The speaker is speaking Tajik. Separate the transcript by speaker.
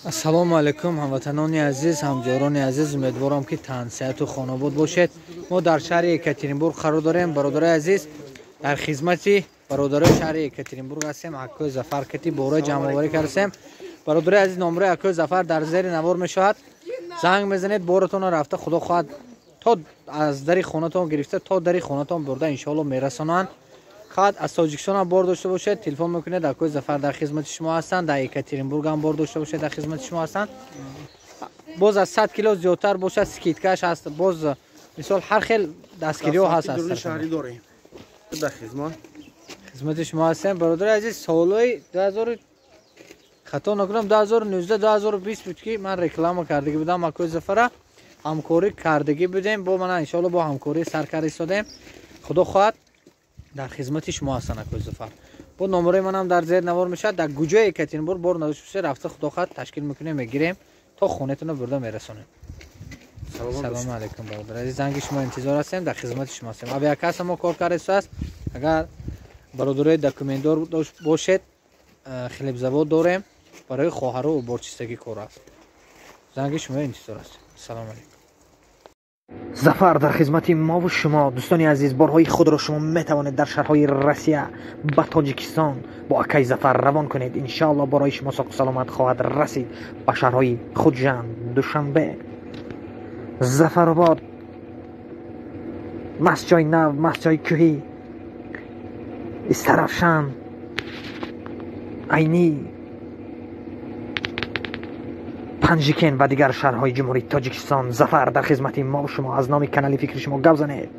Speaker 1: Ассалому алайкум, ҳамватанони азиз, ҳамҷорони азиз. Умедворам, ки тансиҳату хонобод бошед. Мо дар шаҳри Екатеринбург қарор дорем, бародарои азиз. Дар хизмати бародарои шаҳри Екатеринбург ҳастем. Акои Зафар кати бораи ҷамъоварӣ кардастем. Бародарои азиз, номраи акои Зафар дар зери навор мешавад. Занг мезанед, боратонро рафта, худо хоҳад, то аз дари хонатон гирифта то дари хонатон бурда, иншоалло, мерасонанд. Хоҳад аз Тоҷикистон ҳам бор дошта бошед, телефон мекунед, акои Зафар дар хизмати шумо ҳастанд. Дар Екатеринбург ҳам бор дошта бошед, дар хизмати шумо ҳастанд. Боз аз 100 кило зиёдтар бошад, скидка ш ҳаст. Боз, мисол, ҳар хел дастгириҳо ҳаст. Хизмати шумо ҳастем, бародари азиз. Солҳои 2000, хато накунам, 2019, 2020 буд, ки ман реклама кардагӣ будам акои Зафара, ҳамкорӣ кардагӣ будем. Бо мана, иншоалло, бо ҳамкорӣ сар карда истодем. Худо хоҳад, дар хизмати шумо ҳастанд акои Зафар. Бо номерои манам дар зери навор мешавад. Дар куҷои Екатеринбург бор надошта, рафта, худо хоҳад, ташкил мекунем, мегирем, то хонатонро бурда мерасонем. Салому алайкум, бародар азиз. Занги шумо интизор ҳастем, дар хизмати шумо ҳастем. Авиакасса мо кор карда истодааст. Агар бародарои документдор бошед, хлебзавод дорем, барои хоҳару уборчистагӣ кор аст. Занги шумо интизор ҳастем. Салому алайкум.
Speaker 2: Зафар дар хизмати мову шумо. Дӯстони азиз, борҳои худро шумо метавонед дар шаҳрҳои Россия ба Тоҷикистон бо акаи Зафар равон кунед. Иншоалло, борҳои шумо соқу саломат хоҳад расид ба шаҳрҳои Хуҷанд, Душанбе, Зафаробод, Мастчои Нав, Мастчои Кӯҳӣ, Истаравшан, Айнӣ, Панҷикент ва дигар шаҳрҳои Ҷумҳурии Тоҷикистон. Зафар дар хизмати мо шумо. Аз номи канали «Фикри шумо» гап занед.